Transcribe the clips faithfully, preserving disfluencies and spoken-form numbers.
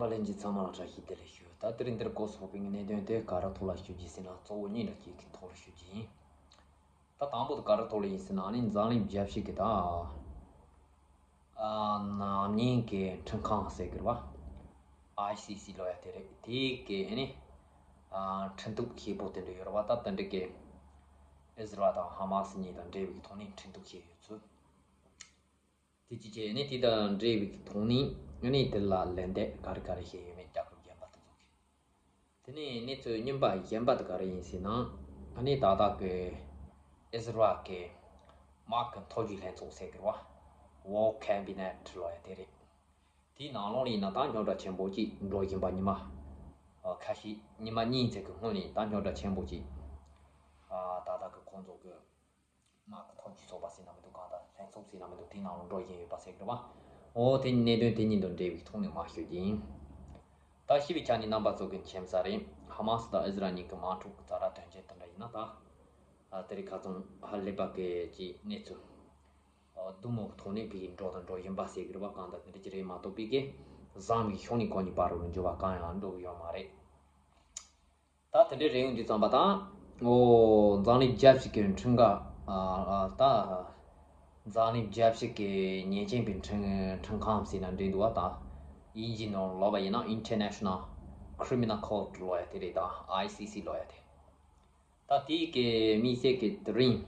པ་ལྷན་རྒྱས་ཚང་མ་ལ་བཀྲ་ཤིས་བདེ་ལེགས་ཞུ། ད་དེ་རིང་འདིར་གོ་སོགས་པའི་གནད་དོན་དེ་ག་རེ་ཐོག་ལ་ཞུ་རྒྱུ་ཟེར་ན། གཙོ་བོ་གཉིས་འདྲ་གཅིག་གི་ཐོག་ལ་ཞུ་རྒྱུ་ཡིན། ད་དང་པོ་དེ་ག་རེ་ཐོག་ལ་ཡིན་ཟེར་ན། ཨ་ནི་འཛམ་གླིང་རྒྱལ་སྤྱི་གི་ད་ཨ་ནག་ཉེས་ཀྱི་ཁྲིམས་ཁང་ཟེར་གི་རེད་བ། ཨའི་སི་སི་ལབ་ཡ་དེ་རེད། དེ་གི་ཨ་ནི་ཨ་ཁྲིམས་གཏུག་བྱེད་པོ་དེ་འདྲ་ཡོད་རེད་བ། ད་དེ་འདྲ་གི་ཨི་ཟི་རལ་དང་ཧ་མ་སི་གཉིས་དང་འབྲེལ་བའི་ཐོག་ནས་ཁྲིམས་གཏུག་བྱས་ཡོད་ཚུལ། དེ་ཅི་བྱས་ནས་དེ་དང་འབྲེལ་བའི་ཐོག་ནས་ནི་དེ་ལ་ལན་འདེབས་ག་རེ་ག་རེ་བྱས་ཡོད་མེད་རྒྱལ་ཁབ་གཞན་པ་དེ་ཚོ་གིས། དེ་ནས་གནས་ཚུལ་རྙིང་པ་གཞན་པ་དེ་ག་རེ་ཡིན་ཟེར་ན། ཨ་ནི་ད་ལྟ་གི་ཨི་ཟི་རལ་གི་དམག་གི་མཐོ་རྒྱུགས་ལྷན་ཚོགས་ཟེར་གི་རེད་བ། War Cabinet ལབ་ཡ་དེ་རེད། དེའི་ནང་ལོགས་ལ་ཡིན་ན་ད་རྙོག་དྲ་ཆེན་པོ་ཅིག་འགྲོ་བཞིན་པ། ཉི་མ་ཨ་ཁ་ཤས་ཉི་མ་གཉིས་ཙམ་གི་སྔོན་ནས་ད་རྙོག་དྲ་ཆེན་པོ་ཅིག་ཨ་ད་ལྟ་གི་ཁོང་ཚོ་གི་དམག་གི་མཐོ་རྒྱུགས་ཚོགས་པ་ཟེར་ན་མི་འདུག་གང་ལྟར་ལྷན་ཚོགས་ཟེར་ན་མི་འདུག་དེའི་ནང་ལ་འགྲོ་བཞིན་ཡོད་པ་ཟེར་གི་རེད་བ། འོ་དེ་གནད་དོན་དེ་གཉིས་དང་འབྲེལ་བའི་ཐོག་ནས་མར་ཞུ་རྒྱུ་ཡིན། ད་ཤེས་པའི་ཆ་ནས་རྣམ་པ་ཚོ་གི་མཁྱེན་གསལ་རེད། ཧ་མ་སི་དང་ཨི་ཟི་རལ་གཉིས་ཀྱི་དམག་འཁྲུག་ཛ་དྲག་དོན་རྐྱེན་དེ་འདྲ་ཡིན་ན། ད་ཨ་དེ་རིང་ཁ་སང་ཧ་ལས་པ་གི་ཅིག་གནས་ཚུལ་ཨ་གཏུམ་མོ་གི་ཐོག་ནས་ཕ་གིར་འགྲོ་དང་འགྲོ་བཞིན་པ་ཟེར་གི་རེད་བ། གང་ལྟར་དེ་འདྲ་ཅིག་རེད་མ་གཏོགས་ཕ་གི་བཟང་བའི་ཕྱོགས་ནས་གང་ཡང་འགྲོ་གི་ཡོད་མ་རེད། ད་དེ་འདྲའི་རེ་ཡོང་དུས་ཙམ་པ་དང་། འོ་འཛམ་གླིང་རྒྱལ་སྤྱི་གི་ཁྲིམས་ཁང་། ཨ་ཨ་ད་འཛམ་གླིང་རྒྱལ་སྤྱི་གི་ཉེས་ཅན་པའི་ཁྲིམས་ཁྲིམས་ཁང་ཟེར་ན་འགྲིག་འདུག་བ། ད་དབྱིན་ཇིའི་ནང་ལབ་པ་ཡིན་ན་International Criminal Court ལབ་ཡ་དེ་རེད། ད་ཨའི་སི་སི་ལབ་ཡ་དེ། ད་དེའི་གི་དམིགས་བསལ་གི་དེ་རིང་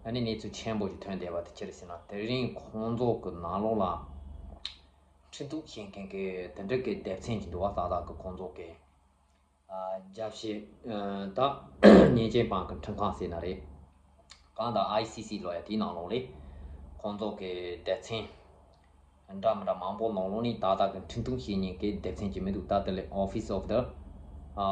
ཨ་ནི་གནས་ཚུལ་ཆེན་པོ་ཞིག་ཐོན་བསྡད་པ་དེ་ཅི་རེད་ཟེར་ན། དེ་རིང་ཁོང་ཚོ་གི་ནང་ལོགས་ལ་ཁྲིམས་གཏུག་བྱེད་མཁན་གི་དེ་འདྲ་གི་སྡེ་ཚན་ཅིག་འདུག་བ། ད་ལྟ་གི་ཁོང་ཚོ་གི་ཨ་རྒྱལ་སྤྱི་ཨ་ད་ཉེས་ཅན་པ་གི་ཁྲིམས་ཁང་ཟེར་ན་རེད། གང་ལྟར་ཨའི་སི་སི་ལབ་ཡ་དེའི་ནང་ལོགས་ལ་ཁོང་ཚོ་གི་སྡེ་ཚན་འདྲ་མི་འདྲ་མང་པོ་ནང་ལོགས་ནས་ད་ལྟ་གི་ཁྲིམས་གཏུག་བྱེད་མཁན་གི་སྡེ་ཚན་ཅིག་མི་འདུག་ད་དེ་ལ་Office of the ཨ་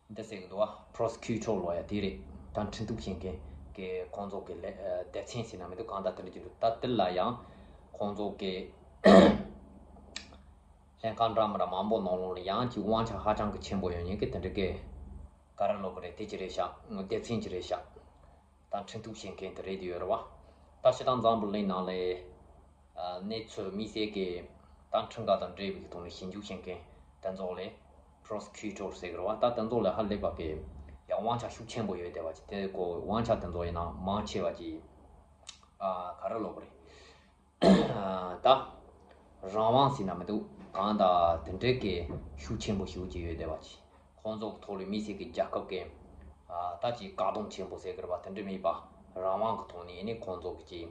འདི་ཟེར་གི་འདུག་བ། Prosecutor ལབ་ཡ་དེ་རེད། ད་ཁྲིམས་གཏུག་བྱེད་མཁན་གི་ཁོང་ཚོ་གི་ལས་ཨ་སྡེ་ཚན་ཟེར་ན་མི་འདུག་གང་ལྟར་དེ་འདྲ་ཅིག་འདུག་ད་དེ་ལ་ཡང་ཁོང་ཚོ་གི་ལྷན་ཁང་འདྲ་མི་འདྲ་མང་པོ་ནང་ལོགས་ལ་ཡང་ཅིག་དབང་ཆ་ཧ་ཅང་གི་ཆེན་པོ་ཡོད་མཁན་གི་དེ་འདྲ་གི་ག་རེ་ལབ་དགོས་རེད། དེ་ཅི་རེད་ཤག་སྡེ་ཚན་ཅི་རེད་ཤག་ད་ཁྲིམས་གཏུག་བྱེད་མཁན་དེ་རེད་དེ་ཡོད་རེད་བ། ད་སྤྱིར་བཏང་འཛམ་བུ་གླིང་ནང་ལ་ཨ་གནས་ཚུལ་དམིགས་བསལ་གྱི་ད་ཁྲིམས་ཁང་དང་འབྲེལ་བའི་ཐོག་ནས་ཞིབ་འཇུག་བྱེད་མཁན་དེ་ཚོ་ལ་Prosecutor ཟེར་གི་རེད་བ། ད་དེ་ཚོ་ལ་ཧ་ལས་པ་གི་ཡང་དབང་ཆ་ཤུགས་ཆེན་པོ་ཡོད་བསྡད་པ་ཅིག་དེ་ཁོ་དབང་ཆ་དེ་ཚོ་ཡིན་ན་མང་ཆེ་བ་ཅིག་ཨ་ག་རེ་ལབ་དགོས་རེད། ད་རང་དབང་ཟེར་ན་མི་འདུག་གང་ལྟར་དེ་འདྲའི་གི་ཤུགས་ཆེན་པོ་ཞེ་པོ་ཅིག་ཡོད་བསྡད་པ་ཅིག་ཁོང་ཚོ་གི་ཐོག་ལ་དམིགས་བསལ་གྱི་རྒྱལ་ཁབ་ཀྱི་ཨ་ད་ཅིག་བཀག་སྡོམ་ཆེན་པོ་ཟེར་གི་རེད་བ། དེ་འདྲ་མེད་པ་རང་དབང་གི་ཐོག་ནས་ནི་ཁོང་ཚོ་གི་ཅིག་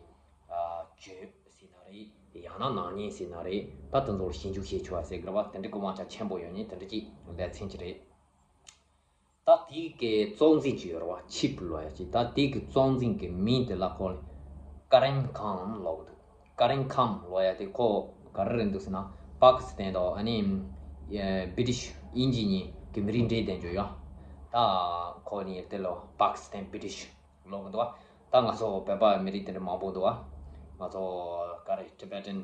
ཨ་གྱོད་ཟེར་ན་རེད། ཡང་ན་ནག་ཉེས་ཟེར་ན་རེད། ད་དེ་ཚོར་ཞིབ་འཇུག་བྱེད་ཆོག་པ་ཟེར་གི་རེད་བ། དེ་འདྲ་གི་དབང་ཆ་ཆེན་པོ་ཡོད་ནི་དེ་འདྲ་ཅིག་ལས་ཚན་ཅིག་རེད། ད་དེའི་གི་གཙོ་འཛིན་ཅིག་ཡོད་རེད་བ། ཆིབ་ལབ་ཡ་ཅིག་ད་དེའི་གི་གཙོ་འཛིན་གི་མིང་དེ་ལ་ཁོ་ཀ་རིན་ཁམ་ལབ་གི་འདུག་ཀ་རིན་ཁམ་ལབ་ཡ་དེ་ཁོ་ག་རེ་རེད་འདུག་ཟེར་ན། པ་ཀི་སི་ཐན་དང་ཨ་ནི་ཨེ་བི་ཏི་ཤི་དབྱིན་ཇི་གཉིས་གི་མི་རིགས་འདྲེས་བསྡད་འཇོག་ཡ། ད་ཁོ་གཉིས་དེ་ལ་པ་ཀི་སི་ཐན་བི་ཏི་ཤི་ལབ་གི་འདུག་ད་ང་ཚོ་བོད་པ་མི་རིགས་དེ་འདྲ་མང་པོ་འདུག་ང་ཚོ་ག་རེ་Tibetan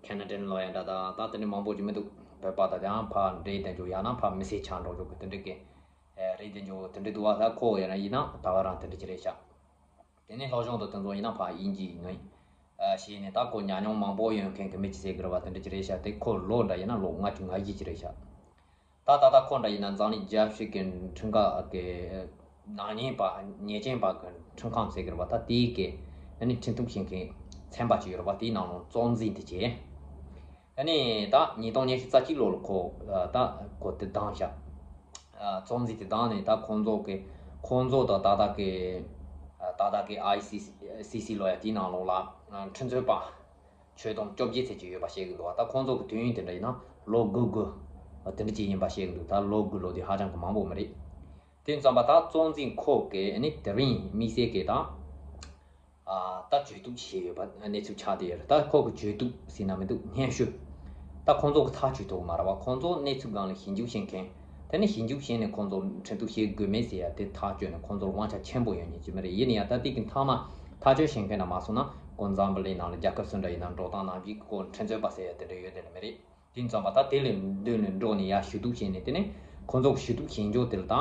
Canadian ལབ་ཡ་འདྲ་ད་ད་དེ་འདྲ་མང་པོ་ཅིག་མི་འདུག་བོད་པ་དང་ཡང་ཕར་འདྲེས་བསྡད་འཇོག་ཡང་ན་ཕར་མི་སེར་ཆགས་འགྲོ་འཇོག་གི་དེ་འདྲ་གི་ཨེ་རེད་དེ་འཇོག་དེ་འདྲ་འདུག་བ། ད་ཁོ་ཡིན་ན་ཡིན་ན་ད་ག་རང་དེ་འདྲ་ཅིག་རེད་ཤག་དེ་ནས་སློབ་སྦྱོང་དང་དེ་ཚོ་ཡིན་ན་ཕར་དབྱིན་ཇི་ཡིན་ནོ། ཨ་བྱས་ནས་ད་ཁོ་ཉམས་མྱོང་མང་པོ་ཡོད་མཁན་གྱི་མི་ཅིག་ཟེར་གི་རེད་བ། དེ་འདྲ་ཅིག་རེད་ཤག་དེ་ཁོ་ལོ་འདྲ་ཡིན་ན་ལོ་ལྔ་བཅུ་ང་བཞི་ཅིག་རེད་ཤག་ད་ད་ལྟ་ཁོ་འདྲ་ཡིན་ན་འཛམ་གླིང་རྒྱལ་སྤྱི་གི་ཁྲིམས་ཁང་གི་ནག་ཉེས་པ་ཉེས་ཅན་པ་གི་ཁྲིམས་ཁང་ཟེར་གི་རེད་བ། ད་དེའི་གི་ཨ་ནི་ཁྲིམས་གཏུག་བྱེད་མཁན་ཚན་པ་ཅིག་ཡོད་རེད་བ། དེའི་ནང་ལ་གཙོ་འཛིན་དེ་བྱས། ཨ་ནི་ད་ཉིས་སྟོང་ཉི་ཤུ་རྩ་གཅིག་ལོ་ལ་ཁོ་ཨ་ད་ཁོ་དེ་བདམས་ཤག་ཨ་གཙོ་འཛིན་དེ་བདམས་ནས་ད་ཁོང་ཚོ་གི་ཁོང་ཚོ་དང་ད་ལྟ་གི་ཨ་ད་ལྟ་གི་ཨའི་སི་སི་ལབ་ཡ་དེའི་ནང་ལོགས་ལ་ཨ་ཁྲིམས་རྩོད་པ་ཆོས་དུང་བཅོ་བརྒྱད་ཙམ་ཅིག་ཡོད་པ་བཤད་གི་འདུག་ད་ཁོང་ཚོ་གི་དུས་ཡུན་དེ་འདྲ་ཡིན་ན་ལོ་དགུ་དགུ་དེ་འདྲ་ཅིག་ཡིན་པ་བཤད་གི་འདུག་ད་ལོ་དགུ་ལོ་དེ་ཧ་ཅང་གི་མང་པོ་མི་རེད། དེ་ཙམ་པ་ད་གཙོ་འཛིན་ཁོ་གི་ཨ་ནི་དེ་རིང་དམིགས་བསལ་གི་ད། ཨ་ད་བྱོས་གཏུག་བྱས་ཡོད་པ་གནས་ཚུལ་ཆགས་བསྡད་ཡོད་རེད། ད་ཁོ་གི་བྱོས་གཏུག་ཟེར་ན་མི་འདུག་སྙན་ཞུ། ད་ཁོང་ཚོ་གི་ཐག་གཅོད་ཐུབ་ཀྱི་མ་རེད་བ། ཁོང་ཚོ་གནས་ཚུལ་སྒང་ལ་ཞིབ་འཇུག་བྱེད་མཁན། དེ་ནས་ཞིབ་འཇུག་བྱས་ནས་ཁོང་ཚོ་ཁྲིམས་གཏུག་བྱེད་དགོས་མེད་ཟེར་ཡ་དེ་ཐག་གཅོད་ནས་ཁོང་ཚོར་དབང་ཆ་ཆེན་པོ་ཡོད་མཁན་ཅིག་མི་རེད། ཡིན་ན་ཡང་ད་དེ་གི་མཐའ་མ་ཐག་གཅོད་བྱེད་མཁན་ན་མ་སོང་ན་ཁོ་འཛམ་བུ་གླིང་ནང་ལ་རྒྱལ་ཁབ་སུ་འདྲ་ཡིན་ན་འགྲོ་སྟངས་ནང་བཞིན་ཁོ་ཁྲིམས་རྩོད་པ་ཟེར་ཡ་དེ་འདྲ་ཡོད་དེ་ལ་མི་རེད། དེ་ཙམ་པ་ད་དེ་ལས་མདུན་ནས་འགྲོ་ནས་ཡར་ཞུ་གཏུག་བྱས་ནས་དེ་ནས་ཁོང་ཚོ་གི་ཞུ་གཏུག་བྱེད་འཇོག་དེ་ལ་ད་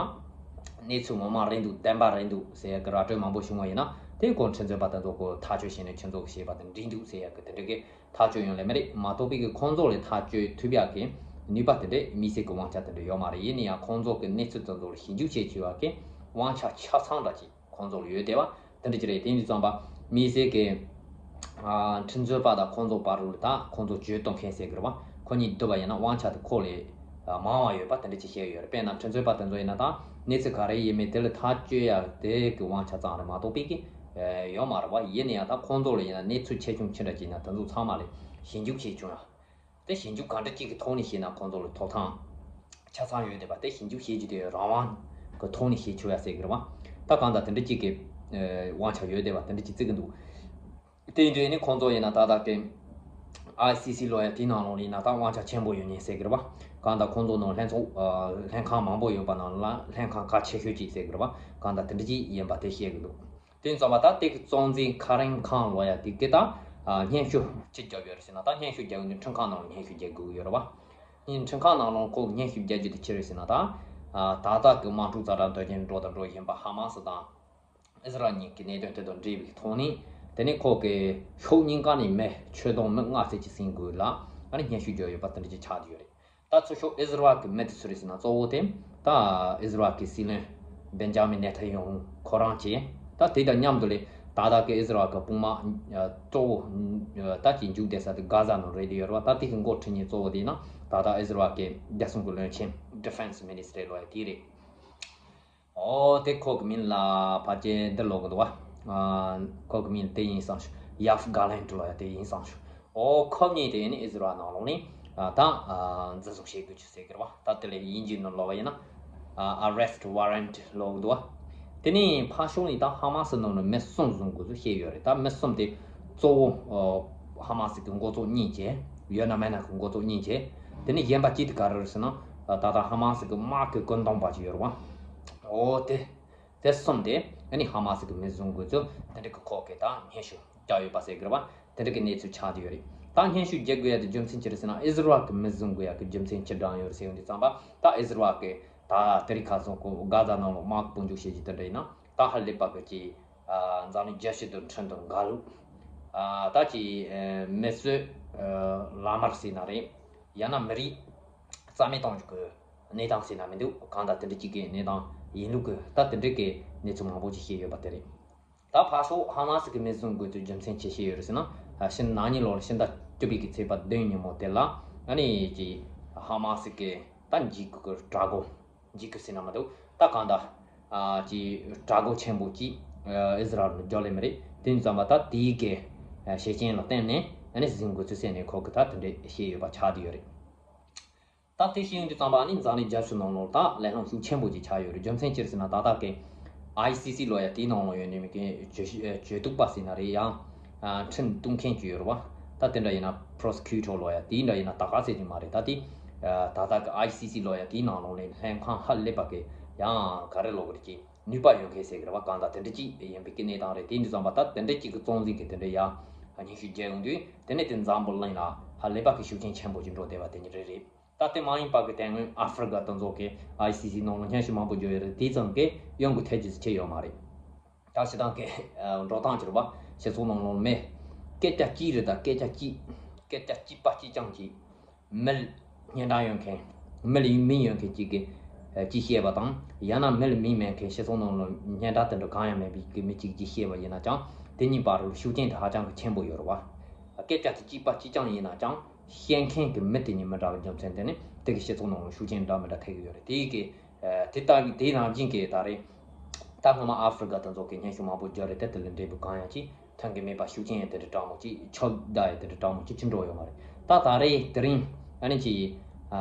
གནས་ཚུལ་ངོ་མ་རེད་འདུག་བདེན་པ་རེད་འདུག་ཟེར་གི་ར་སྤྲོད་མང་པོ་བྱུང་བ་ཡིན་ན་ དེ་ཁོ་ཁྲིམས་རྩོད་པ་དེ་ཚོ་ཁོ་ཐག་གཅོད་བྱས་ནས་ཁྱེད་ཚོ་གི་བྱས་པ་དེ་འགྲིག་འདུག་ཟེར་ཡག་གི་དེ་འདྲ་གི་ཐག་གཅོད་ཡོང་ལེ་མ་རེད། མ་གཏོགས་པའི་གི་ཁོང་ཚོ་ལས་ཐག་གཅོད་ཐུབ་ཡག་གི་ནུས་པ་དེ་འདྲའི་དམིགས་བསལ་གི་དབང་ཆ་དེ་འདྲ་ཡོད་མ་རེད། ཡིན་ན་ཡང་ཁོང་ཚོ་གི་གནས་ཚུལ་དེ་ཚོ་ལ་ཞིབ་འཇུག་བྱེད་ཆོག་ཡག་གི་དབང་ཆ་ཆ་ཚང་འདྲ་ཅིག་ཁོང་ཚོ་ལ་ཡོད་བསྡད་པ་དེ་འདྲ་ཅིག་རེད། དེ་ཡིན་དུས་ཙམ་པ་དམིགས་བསལ་གི་ཨ་ཁྲིམས་རྩོད་པ་དང་ཁོང་ཚོ་བར་ལ་ད་ཁོང་ཚོ་གྱོད་གཏོང་མཁན་ཟེར་གི་རེད་བ། ཁོ་གཉིས་བསྡུར་བ་ཡིན་ན་དབང་ཆ་དེ་ཁོ་ལས་ཨ་མང་བ་ཡོད་པ་དེ་འདྲ་ཅིག་བཤད་ཡོད་རེད། དཔེར་ན་ཁྲིམས་རྩོད་པ་དེ་ཚོ་ཡིན་ན་ད་གནས་ཚུལ་ག་རེ་ཡིན་མིན་དེ་ལ་ཐག་གཅོད་ཡག་དེ་གི་དབང་ཆ་ཙམ་རེད་མ་གཏོགས་པའི་གི་ཨ་ཡོད་མ་རེད་བ། ཡིན་ན་ཡང་ད་ཁོང་ཚོ་ལ་ཡིན་ན་གནས་ཚུལ་ཆེ་ཆུང་ཅི་འདྲ་ཅིག་ཡིན་ན་དེ་ཚོ་ཚང་མ་ལ་ཞིབ་འཇུག་བྱེད་ཆོག་ཡ། དེ་ཞིབ་འཇུག་ག་འདྲ་ཅིག་གི་ཐོག་ནས་བྱས་ན་ཁོང་ཚོ་ལ་ཐོབ་ཐང་ཆ་ཚང་ཡོད་བསྡད་པ་དེ་ཞིབ་འཇུག་བྱེད་རྒྱུ་དེ་རང་དབང་གི་ཐོག་ནས་བྱེད་ཆོག་ཡ་ཟེར་གི་རེད་བ། ད་གང་ལྟར་དེ་འདྲ་ཅིག་གི་ཨ་དབང་ཆ་ཡོད་བསྡད་པ་དེ་འདྲ་ཅིག་བརྩི་གི་འདུག་དེ་འདྲ་ནི་ཁོང་ཚོ་ཡིན་ན་ད་ལྟ་གི་ཨའི་སི་སི་ལོ་ཡ་དེའི་ནང་ལོགས་ལ་ཡིན་ན་ད་དབང་ཆ་ཆེན་པོ་ཡོད་ནི་ཟེར་གི་རེད་བ། གང་ལྟར་ཁོང་ཚོ་ནང་ལྷན་ཚོགས་ཨ་ལྷན་ཁང་མང་པོ་ཡོད་པ་ནང་ལ་ལྷན་ཁང་གལ་ཆེ་ཤོས་ཅིག་ཟེར་གི་རེད་བ། གང་ལྟར་དེ་འདྲ་ཅིག་ཡིན་པ་དེ་བཤད་གི་འདུག་དེ་ཡིན་ཙང་མ་ད་དེ་གི་གཙོ་འཛིན་ཁ་རིང་ཁང་ལོ་ཡ་དེ་གི་ད་ཨ་སྙན་ཞུ་ཅི་བརྒྱབ་ཡོད་རེད་ཟེར་ན། ད་སྙན་ཞུ་རྒྱག་ཡོང་དུས་ཁྲིམས་ཁང་ནང་ལ་སྙན་ཞུ་རྒྱག་དགོས་ཀྱི་ཡོད་རེད་བ། ཨིན་ཁྲིམས་ཁང་ནང་ལོགས་ཁོ་སྙན་ཞུ་རྒྱག་རྒྱུ་དེ་ཅི་རེད་ཟེར་ན། ད་ཨ་ད་ལྟ་གི་དམག་འཁྲུག་ཛ་དྲག་འདོད་ཀྱིན་འགྲོ་དང་འགྲོ་བཞིན་པ་ཧ་མ་སི་དང་ཨི་ཟི་རལ་གཉིས་ཀྱི་གནད་དོན་དེ་དང་འབྲེལ་བའི་ཐོག་ནས། དེ་ནས་ཁོ་གི་ཕྱོགས་གཉིས་ཀ་ནས་མི་ཆོད་དོན་མི་ལྔ་ཙམ་ཅིག་ཟིན་དགོས་ལ་ཨ་ནི་སྙན་ཞུ་བརྒྱབ་ཡོད་པ་དེ་འདྲ་ཅིག་ཆགས་བསྡད་ཡོད་རེད། ད་ཚུར་ཤོག་ཨི་ཟི་རལ་གྱི་མི་དེ་སུ་རེད་ཟེར་ན། གཙོ་བོ་དེ་ད་ཨི་ཟི་རལ་གྱི་སྲིད་བློན་བེན་ཇ་མིན་ནེ་ཐན་ཡ་ཧུ་ཁོ་རང་བྱས། ད་དེ་དང་མཉམ་དུ་ལས་ད་ལྟ་གི་ཨི་ཟི་རལ་གྱི་དཔུང་དམག་གཙོ་བོ་ད་ཅིག་འཇུག་བསྡད་ས་དེ་གྷ་ཟ་ནང་རེད་ཡོད་རེད་བ། ད་དེ་གི་འགོ་ཁྲིད་མཁན་གཙོ་བོ་དེ་ཡིན་ན་ད་ལྟ་ཨི་ཟི་རལ་གྱི་རྒྱལ་སྲུང་གི་བློན་ཆེན་Defense Ministry་ལོ་ཡ་དེ་རེད། ཨོ་དེ་ཁོ་གི་མིང་ལ་ཕལ་ཆེར་འདི་ལོག་གི་འདུག་བ། ཨ་ཁོ་གི་མིང་དེ་ཡིན་བསམ་ཞུ། ཡབ་གྷ་ལན་ཊི་ལོ་ཡ་དེ་ཡིན་བསམ་ཞུ། ཨོ་ཁོ་གཉིས་དེ་ནི་ཨི་ཟི་རལ་ནང་ལོགས་ནས་ཨ་ད་ཨ་འཛིན་བཟུང་བྱེད་དགོས་ཀྱི་ཟེར་གི་རེད་བ། ད་དེ་ལས་དབྱིན་ཇིའི་ནང་ལོགས་པ་ཡིན་ན་ཨ་arrest warrant་ལོག་གི་འདུག་བ། དེ་ནས་ཕར་ཕྱོགས་ནས་ད་ཧ་མ་སི་ནང་ནས་མི་གསུམ་བཟུང་དགོས་ཚུལ་བཤད་ཡོད་རེད། ད་མི་གསུམ་དེ་གཙོ་བོ་ཨ་ཧ་མ་སི་གི་འགོ་གཙོ་གཉིས་བྱས། ཡོད་ན་མེད་ན་གི་འགོ་གཙོ་གཉིས་བྱས། དེ་ནས་གཞན་པ་གཅིག་དེ་ག་རེ་རེད་ཟེར་ན། ད་ལྟ་ཧ་མ་སི་གི་དམག་གི་བཀོད་འདོམས་པ་ཅིག་ཡོད་རེད་བ། ཨོ་དེ། དེ་གསུམ་དེ་ཨ་ནི་ཧ་མ་སི་གི་མི་བཟུང་དགོས་ཚུལ་དེ་འདྲ་གི་ཁོ་གི་ད་སྙན་ཞུ་བརྒྱབ་ཡོད་པ་ཟེར་གི་རེད་བ། དེ་འདྲ་གི་གནས་ཚུལ་ཆགས་བསྡད་ཡོད་རེད། ད་སྙན་ཞུ་རྒྱག་དགོས་ཡ་དེ་རྒྱུ་མཚན་ཅི་རེད་ཟེར་ན། ཨི་ཟི་རལ་གི་མི་བཟུང་དགོས་ཡ་གི་རྒྱུ་མཚན་ཅི་དྲངས་ཡོད་རེད་ཟེར་ཡོང་དུས་ཙམ་པ། ད་ཨི་ཟི་རལ་གི་ད་དེ་རིང་ཁ་སང་ཁོ་གྷ་ཟ་ནང་ལོགས་དམག་དཔུང་འཇུག་བྱེད་རྒྱུ་དེ་འདྲ་ཡིན་ན། ད་ཧ་ལས་པ་གི་ཅིག་ཨ་འཛམ་གླིང་རྒྱལ་སྤྱི་དང་ཁྲིམས་དང་འགལ་ལུགས། ཨ་ད་ཅིག་ཨ་མི་གསོད་ཨ་ལག་དམར་ཟེར་ན་རེད། ཡང་ན་མི་རིགས་རྩ་མེད་གཏོང་རྒྱུ་གི་གནས་སྟངས་ཟེར་ན་མི་འདུག་གང་ལྟར་དེ་འདྲ་ཅིག་གི་གནས་སྟངས་ཡིན་ལུགས་ཀྱི་ད་དེ་འདྲ་གི་གནས་ཚུལ་མང་པོ་ཅིག་བཤད་ཡོད་པ་དེ་རེད། ད་ཕར་ཕྱོགས་ཧ་མ་སི་གི་མི་བཟུང་དགོས་ཚུལ་རྒྱུ་མཚན་ཅི་བཤད་ཡོད་རེད་ཟེར་ན། ཕྱི་ཟླ་གཉིས་ལོར་ཕྱི་ཟླ་བཅུ་པའི་གི་ཚེས་པ་བདུན་ཉིན་མོ་དེ་ལ་ཨ་ནི་ཅིག་ཧ་མ་སི་གི་ད་འཇིགས་སྐུལ་གི་དྲག་རྒོལ། འཇིགས་སྐུལ་ཟེར་ན་མི་འདུག་ད་གང་ལྟར་ཨ་ཅིག་དྲག་རྒོལ་ཆེན་པོ་ཅིག་ཨ་ཨི་ཟི་རལ་ལ་བརྒྱབ་ལེ་མི་རེད། དེ་ཙམ་པ་ད་དེའི་གི་ཨ་ཤེས་རྐྱེན་ལ་བརྟེན་ནས་ཨ་ནི་བཟུང་དགོས་ཚུལ་ཟེར་ནས་ཁོ་གི་ད་དེ་འདྲ་བཤད་ཡོད་པ་ཆགས་བསྡད་ཡོད་རེད། ད་དེ་བཤད་ཡོང་དུས་ཙམ་པ་ཨ་ནི་འཛམ་གླིང་རྒྱལ་སྤྱི་ནང་ལོགས་ད་ལས་སླ་ཤུགས་ཆེན་པོ་ཅིག་ཆགས་ཡོད་རེད། རྒྱུ་མཚན་ཅི་རེད་ཟེར་ན། ད་ལྟ་གི་ཨའི་སི་སི་ལོ་ཡ་དེའི་ནང་ལོགས་ཡོད་ནི་མི་གི་གྱོད་གྱོད་གཏུག་པ་ཟེར་ན་རེད། ཡང་ཨ་ཁྲིམས་གཏུག་མཁན་ཅིག་ཡོད་རེད་བ། ད་དེ་འདྲ་ཡིན་ན་པོ་རོ་སི་ཁིའུ་ཊར་ལོ་ཡ་དེ་འདྲ་ཡིན་ན་ད་ག་ཟེར་གྱི་མ་རེད། ད་དེ་ཨ་ད་ལྟ་གི་ཨའི་སི་སི་ལོ་ཡ་དེའི་ནང་ལོགས་ནས་ལྷན་ཁང་ཧ་ལས་པ་གི་ཡང་ག་རེ་ལབ་དགོས་རེད། ཀྱི་ནུས་པ་ཡོད་མཁན་ཟེར་གི་རེད་བ། གང་ལྟར་དེ་འདྲ་ཅིག་ཡིན་པའི་གི་གནས་སྟངས་རེད། དེ་འདྲ་ཙམ་པ་ད་དེ་འདྲ་ཅིག་གི་གཙོ་འཛིན་གི་དེ་འདྲ་ཡ་སྙན་ཞུ་བརྒྱབ་ཡོང་དུས་དེ་ནས་དེ་འཛམ་བུ་གླིང་ལ་ཧ་ལས་པ་གི་ཤུགས་རྐྱེན་ཆེན་པོ་ཅིག་འགྲོ་བསྡད་པ་དེ་ཉིད་རེད་རེད། ད་དེ་མ་ཡིན་པ་གི་དེ་སྔོན་ཨ་ཧྥེ་རི་ཀ་དེ་ཚོ་གི་ཨའི་སི་སི་ནང་ལ་སྙན་ཞུ་མང་པོ་བརྒྱབ་ཡོད་རེད། དེ་ཙམ་གི་གཡོ་འགུལ་ཐེབས་རྒྱུ་ཅིག་ཡོད་མ་རེད། ད་སྤྱིར་བཏང་གི་འགྲོ་སྟངས་ཀྱི་རེད་བ། སྤྱི་ཚོགས་ནང་ལོགས་མི་སྐད་ཆ་གཅིག་རེད། ད་སྐད་ཆ་གཅིག་སྐད་ཆ་གཅིག་པ་གཅིག་རྐྱང་གཅིག་མི་ལ་སྙན་གྲགས་ཡོད་མཁན། མི་ལ་མིང་ཡོད་མཁན་གཅིག་གིས་ཨ་ཅིག་བཤད་པ་དང་། ཡང་ན་མི་ལ་མིང་མེད་མཁན་སྤྱི་ཚོགས་ནང་ལ་སྙན་གྲགས་དེ་འདྲ་གང་ཡང་མེད་པའི་གི་མི་གཅིག་གིས་བཤད་པ་ཡིན་ན་ཀྱང་དེ་གཉིས་བར་ལ་ཤུགས་རྐྱེན་དེ་ཧ་ཅང་གི་ཆེན་པོ་ཡོད་རེད་བ། སྐད་ཆ་དེ་གཅིག་པ་གཅིག་རྐྱང་ཡིན་ན་ཀྱང་བཤད་མཁན་གྱི་མི་དེ་གཉིས་མི་འདྲ་བའི་རྒྱུ་མཚན་དེ་ནི་དེ་གི་སྤྱི་ཚོགས་ནང་ལ་ཤུགས་རྐྱེན་འདྲ་མི་འདྲ་ཐེབས་ཀྱི་ཡོད་རེད། དེ་གི་ཨ་དེ་ལྟ་བུའི་དེའི་ནང་བཞིན་གྱི་ད་རེས་ད་སྔོན་མ་ཨ་ཧྥེ་རི་ཀ་དེ་ཚོ་གི་སྙན་ཞུ་མང་པོ་བརྒྱབ་རེད། དེ་དེ་ལ་འབྲས་བུ་གང་ཡང་ཅིག་ཐོན་གི་མེད་པ། ཤུགས་རྐྱེན་ཡང་དེ་འདྲ་དྲག་མོ་ཅིག་ཁྱབ་བརྡལ་ཡང་དེ་འདྲ་དྲག་མོ་ཅིག་ཅི་འགྲོ་ཡོད་མ་རེད། ད་ད་རེས་དེ་རིང་ཨ་ནི་ཅིག་ཨ་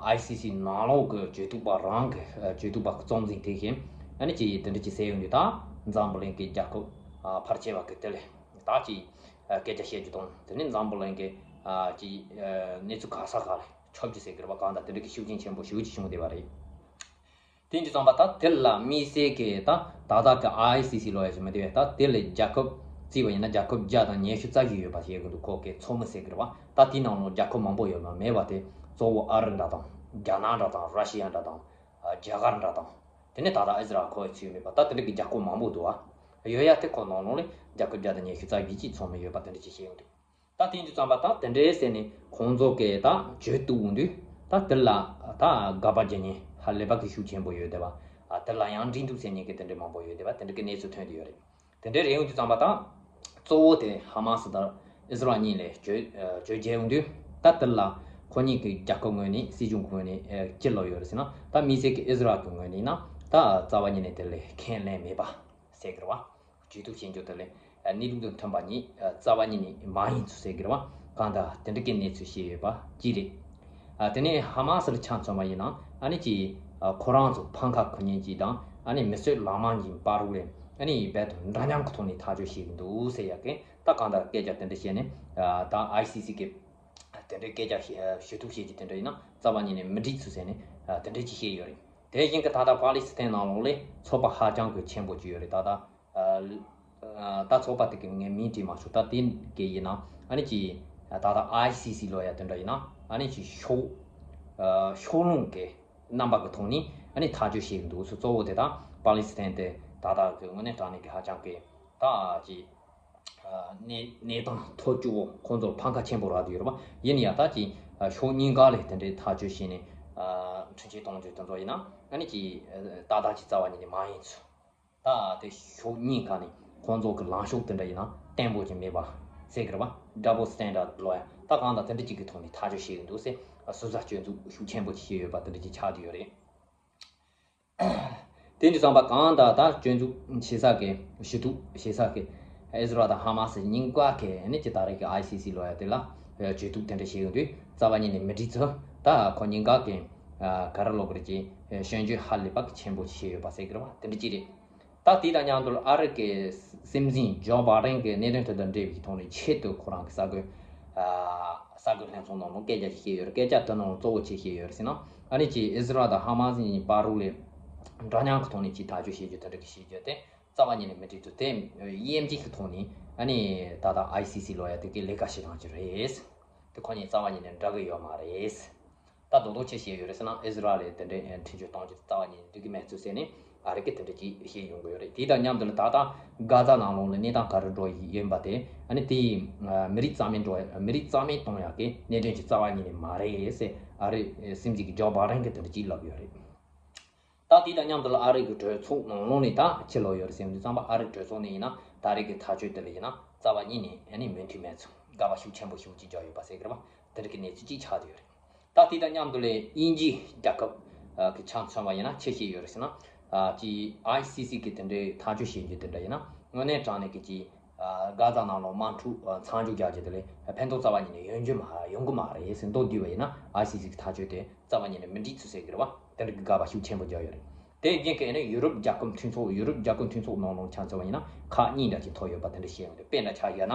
ཨའི་སི་སི་ནང་ལོགས་ཀྱི་གྱོད་གཏུག་པ་རང་གི་ཨ་གྱོད་གཏུག་པ་གཙོ་འཛིན་དེ་བཞིན་ཨ་ནི་ཅིག་དེ་འདྲ་ཅིག་ཟེར་ཡོང་དུས། ད་འཛམ་བུ་གླིང་གི་རྒྱལ་ཁབ་ཨ་ཕལ་ཆེ་བ་གི་དེ་ལས་ད་ཅིག་ཨ་སྐད་ཆ་བཤད་རྒྱུ་དང་། དེ་ནས་འཛམ་བུ་གླིང་གི་ཨ་ཅིག་ཨ་གནས་ཚུལ་ག་ས་ག་ལ་ཁྱབ་རྒྱུ་ཟེར་གི་རེད་བ། གང་ལྟར་དེ་འདྲ་གི་ཤུགས་རྐྱེན་ཆེན་པོ་ཞེ་པོ་ཅིག་བྱུང་བསྡད་པ་རེད། དེ་འདྲ་ཙམ་པ་ད་དེ་ལ་དམིགས་བསལ་གྱི་ད་ད་ལྟ་གི་ཨའི་སི་སི་ལོ་ཡ་ཞིག་མི་དེ་བས། ད་དེ་ལ་རྒྱལ་ཁབ་བརྩིས་པ་ཡིན་ན་རྒྱལ་ཁབ་བརྒྱ་དང་ཉི་ཤུ་རྩ་བཞི་ཡོད་པ་ཞིག་ཡོད་གི་འདུག་ཁོ་གི་ཚོགས་མི་ཟེར་གི་རེད་བ། ད་དེའི་ནང་ལ་རྒྱལ་ཁབ་མང་པོ་ཡོད་མ་མེད་པ་དེ་གཙོ་བོ་ཨ་རི་འདྲ་དང་། རྒྱ་ནག་འདྲ་དང་། ར་ཤི་ཡ་འདྲ་དང་། རྒྱ་གར་འདྲ་དང་། དེ་ནས་ད་ལྟ་ཨི་ཟི་རལ་ཁོ་ཡི་ཚུད་མེད་པ། ད་དེ་འདྲ་གི་རྒྱལ་ཁབ་མང་པོ་འདུག་བ། ཡོད་ཡ་དེ་ཁོ་ནང་ལོགས་ལས་རྒྱལ་ཁབ་བརྒྱ་དང་ཉི་ཤུ་རྩ་བཞི་ཅིག་ཚང་མ་ཡོད་པ་དེ་འདྲ་ཅིག་བཤད་ཡོང་དུས། ད་དེ་འདྲ་བསམ་པ་ད་དེ་འདྲའི་ཟེར་ནས་ཁོང་ཚོ་གིས་ད་བྱོས་བཏུབ་འོང་དུས་ད་དེ་ལ་ད་དགག་པ་རྒྱག་མཁན་ཧ་ལས་པ་གི་ཤུགས་ཆེན་པོ་ཡོད་བསྡད་པ། དེ་ལ་ཡང་འགྲིག་འདུག་ཟེར་མཁན་གི་དེ་འདྲ་མང་པོ་ཡོད་བསྡད་པ་དེ་འདྲ་གི་གནས་ཚུལ་ཐོན་བསྡད་ཡོད་རེད། དེ་འདྲའི་རེ་འོང་དུས་ཙམ་པ་དང་། གཙོ་བོ་དེ་ཧ་མ་སི་དང་ཨི་ཟི་རལ་གཉིས་ལས་བྱོས་བྱོས་རྒྱལ་འོང་དུས་ད་དེ་ལ་ཁོ་གཉིས་ཀྱི་རྒྱལ་ཁབ་ངོས་ནས་སྲིད་གཞུང་གི་ངོས་ནས་ཅི་ལབ་ཡོད་རེད་ཟེར་ན། ད་དམིགས་བསལ་གྱི་ཨི་ཟི་རལ་གྱི་ངོས་ནས་ན་ད་རྩ་བ་ཉིད་ནས་དེ་ལས་ཁས་ལེན་མེད་པ་ཟེར་གི་རེད་བ། བྱོས་བཏུབ་བྱེད་རྒྱུ་དེ་ལས་གནས་ལུགས་དང་མཐུན་པ་ཉིད་རྩ་བ་ཉིད་ནས་མ་ཡིན་ཚུལ་ཟེར་གི་རེད་བ། གང་ལྟར་དེ་འདྲ་གི་གནས་ཚུལ་བཤད་ཡོད་པ་གཅིག་རེད། ཨ། དེ་ནས་ཧ་མ་སི་ལ་ཆ་མཚོན་པ་ཡིན་ན་ཨ་ནི་ཅིག་ཨ། ཁོ་རང་ཚོ་ཕམ་ཁ་ཁུར་མཁན་ཅིག་དང་ཨ་ནི་མི་གསོད་ལག་དམར་གྱི་བར་རུ་ལས་ཨ་ནི་རྦད་དེ་འདྲ་མཉམ་གྱི་ཐོག་ནས་ཐག་གཅོད་བྱེད་ཀྱི་འདུག་ཟེར་ཡ་གི་ད་གང་ལྟར་སྐད་ཆ་དེ་འདྲ་བཤད་ནས། ཨ། ད་ཨའི་སི་སི་གི་དེ་འདྲའི་སྐད་ཆ་བཤད་ཨ། ཞུ་གཏུག་བྱེད་ཀྱི་དེ་འདྲ་ཡིན་ན་རྩ་བ་ཉིད་ནས་མི་འགྲིག་ཚུལ་ཟེར་ནས་ཨ། དེ་འདྲ་ཅིག་བཤད་ཡོད་རེད། དེ་བཞིན་གྱི་ད་ལྟ་ཕཱ་ལི་སི་ཐན་ནང་ལོགས་ལས་ཚོགས་པ་ཧ་ཅང་གི་ཆེན་པོ་ཅིག་ཡོད་རེད། ད་ལྟ་ཨ། ད་ཚོགས་པ་དེ་གི་ངས་མིང་བྲིས་མ་ཆོག་ད་དེ་གི་ཡིན་ན་ཨ་ནི་ཅིག་ད་ལྟ་ཨའི་སི་སི་ལབ་ཡ་དེ་འདྲ་ཡིན་ན་ཨ་ནི་ཅིག་ཕྱོགས་ཨ། ཕྱོགས་ལྷུང་གི་རྣམ་པ་གི་ཐོག་ནས་ཨ་ནི་ཐག་གཅོད་བྱེད་ཀྱི་འདུག་ཟེར། གཙོ་བོ་དེ་དག་ཕཱ་ལི་སི་ཐན་དེ་ད་ལྟ་གི་དངོས་གནས་དྲང་གནས་ཀྱི་ཧ་ཅང་གི་ད་ཅིག་ཨ། གནས་གནས་སྟངས་ཐོག་གཅིག་པོ་ཁོང་ཚོར་ཕམ་ཁ་ཆེན་པོ་རག་བསྡད་ཡོད་རེད་པ། ཡིན་ཡང་ད་ཅིག་ཕྱོགས་གཉིས་ཀ་ལས་དེ་འདྲའི་ཐག་གཅོད་བྱས་ནས་ཨ། འཕྲིན་བཅོལ་གཏོང་རྒྱུ་དེ་ཚོ་ཡིན་ན་ཨ་ནི་ཅིག་ཏག་ཏག་ཅིག་རྩ་བ་ཉིད་ནས་མ་ཡིན་ཚུལ། ད་དེ་ཕྱོགས་གཉིས་ཀ་ནས་ཁོང་ཚོ་གི་ལངས་ཕྱོགས་དེ་འདྲ་ཡིན་ན་བརྟན་པོ་ཅིག་མེད་པ་ཟེར་གི་རེད་པ། ཌབ་བལ་སི་ཊན་ཌར་ཌི་ལབ་ཡ་ད་གང་ལྟར་དེ་འདྲ་ཅིག་གི་ཐོག་ནས་ཐག་གཅོད་བྱེད་ཀྱི་འདུག་ཟེར། ཨ། ཟུར་ཟ་སྐྱོན་འཛུགས་ཤུགས་ཆེན་པོ་ཅིག་བྱས་ཡོད་པ་དེ་འདྲ་ཅིག་ཆགས་བསྡད་ཡོད་རེད། དེ་འདྲ་བསམ་པ་གང་ལྟར་ད་སྐྱོན་འཛུགས་བྱེད་ས་གི་ཞུ་གཏུག་བྱེད་ས་གི་ཨི་ཟི་རལ་དང་ཧ་མ་སི་གཉིས་ཀ་གི་ཨ་ནི་ཅིག་ད་རེས་ཀྱི་ཨའི་སི་སི་ལབ་ཡ་དེ་ལ་བྱེད་གཏུག་དེ་འདྲ་བྱེད་ཡོང་དུས་རྩ་བ་ཉིད་ནས་མི་འགྲིག་ཚུལ། ད་ཁོ་གཉིས་ཀ་གི་ཨ། ག་རེ་ལབ་དགོས་རེད་ཀྱི་སྐྱོན་བརྗོད་ཧ་ལས་པ་གི་ཆེན་པོ་ཅིག་བྱས་ཡོད་པ་ཟེར་གི་རེད་པ། དེ་འདྲ་ཅིག་རེད། ད་དེ་དང་མཉམ་དུ་ཨ་རི་གི་སྲིད་འཛིན་ཇོ་བྷའི་ཌེན་གྱི་གནད་དོན་དེ་དང་འབྲེལ་བའི་ཐོག་ནས་ཆེད་དུ་ཁོ་རང་གི་གསར་འགོད་ཨ། གསར་འགོད་ལྷན་ཚོགས་ནང་ལ་སྐད་ཆ་ཞིག་བཤད་ཡོད་རེད། སྐད་ཆ་དེ་ནང་གཙོ་བོ་ཆེ་བཤད་ཡོད་རེད་ཟེར་ན་ཨ་ནི་ཅིག་ཨི་ཟི་རལ་དང་ཧ་མ་སི་གཉིས་བར་རུ་ལས་འདྲ་མཉམ་གྱི་ཐོག་ནས་ཅིག་ཐག་གཅོད་བྱེད་རྒྱུ་དེ་འདྲ་གི་བྱེད་རྒྱུ་དེ་རྩ་བ་ཉིད་ནས་མི་འགྲིག་འདུག་དེ་དབྱེ་འབྱེད་ཀྱི་ཐོག་ནས་ཨ་ནི་ད་ལྟ་ཨའི་སི་སི་ལབ་ཡ་དེ་གི་ལས་ཀ་བྱེད་སྟངས་ཅིག་རེད། དེ་ཁོ་གཉིས་རྩ་བ་ཉིད་ནས་འདྲ་གི་ཡོད་མ་རེད། ད་རྡོག་རྡོག་ཆེ་བཤད་ཡོད་རེད་ཟེར་ན་ཨི་ཟི་རལ་ལ་དེ་འདྲའི་འཕྲིན་བཅོལ་གཏོང་རྒྱུ་རྩ་བ་ཉིད་ནས་འགྲིག་གི་མེད་ཚུལ་ཟེར་ནས་ཨ་རི་གིས་དེ་འདྲ་ཅིག་བཤད་ཡོང་གི་ཡོད་རེད། དེ་དང་མཉམ་དུ་ལ་ད་ལྟ་གྷ་ཛ་ནང་ལོགས་ལ་གནས་སྟངས་ག་རེ་འགྲོ་ཡི་ཡིན་པ་དེ་ཨ་ནི་དེ་ཡིས་མི་རིགས་རྩ་མེད་འགྲོ་མི་རིགས་རྩ་མེད་གཏོང་ཡག་གི་གནད་དོན་ཅིག་རྩ་བ་ཉིད་ནས་མ་རེད་ཟེར་ཨ་རི་སྲིད་འཛིན་གྱི་ཇོ་བྷའི་ཌེན་གྱིས་དེ་འདྲ་ཅིག་ལབ་ཡོད་རེད། ད་དེ་དང་མཉམ་དུ་ལ་ཨ་རི་གི་གྲོས་ཚོགས་ནང་ལོགས་ནས་ད་ཕྱི་ལོགས་ཡོད་རེད་ཟེར་དུས་ཙམ་པ་ཨ་རི་གྲོས་ཚོགས་ནས་ཡིན་ན་ད་རེས་ཀྱི་ཐག་གཅོད་དེ་ལ་ཡིན་ན་རྩ་བ་ཉིད་ནས་ཨ་ནི་མོས་མཐུན་མེད་ཚུལ་དགག་པ་ཤུགས་ཆེན་པོ་ཞེ་པོ་ཅིག་བརྒྱབ་ཡོད་པ་ཟེར་གི་རེད་པ། དེ་འདྲ་གི་གནས་ཚུལ་ཅིག་ཆགས་བསྡད་ཡོད་རེད། ད་དེ་དང་མཉམ་དུ་ལས་དབྱིན་ཇིའི་རྒྱལ་ཁབ་ཨ་གི་ཆ་མཚོན་པ་ཡིན་ན་ཆི་བཤད་ཡོད་རེད་ཟེར་ན། ཨ་ཅི་ཨའི་སི་སི་གི་དེ་འདྲའི་ཐག་གཅོད་བྱེད་རྒྱུ་དེ་འདྲ་ཡིན་ན་དངོས་གནས་དྲང་གནས་ཀྱི་ཅི་ཨ་གྷ་ཛ་ནང་ལོགས་དམག་འཁྲུག་ཨ་མཚམས་འཇོག་རྒྱག་རྒྱུ་དེ་ལས་ཕན་ཐོགས་རྩ་བ་ཉིད་ནས་ཡོང་རྒྱུ་མ་ཡོང་གི་མ་རེད་ཟེར། མདོར་བསྡུས་པ་ཡིན་ན་ཨའི་སི་སི་གི་ཐག་གཅོད་དེ་རྩ་བ་ཉིད་ནས་མི་འགྲིག་ཚུལ་ཟེར་གི་རེད་པ། དེ་འདྲ་གི་དགག་པ་ཤུགས་ཆེན་པོ་རྒྱག་ཡོད་རེད། དེ་རྒྱུན་གྱི་ཨ་ནི་ཡུ་རོབ་རྒྱལ་ཁབ་མཐུན་ཚོགས་ཡུ་རོབ་རྒྱལ་ཁབ་མཐུན་ཚོགས་ནང་ལོགས་ཆ་མཚོན་པ་ཡིན་ན་ཁག་གཉིས་འདྲ་ཅིག་ཐོབ་ཡོད་པ་དེ་འདྲ་བཤད་ཡོང་དུས་དཔེར་ན་ཆ་བཞག་ན།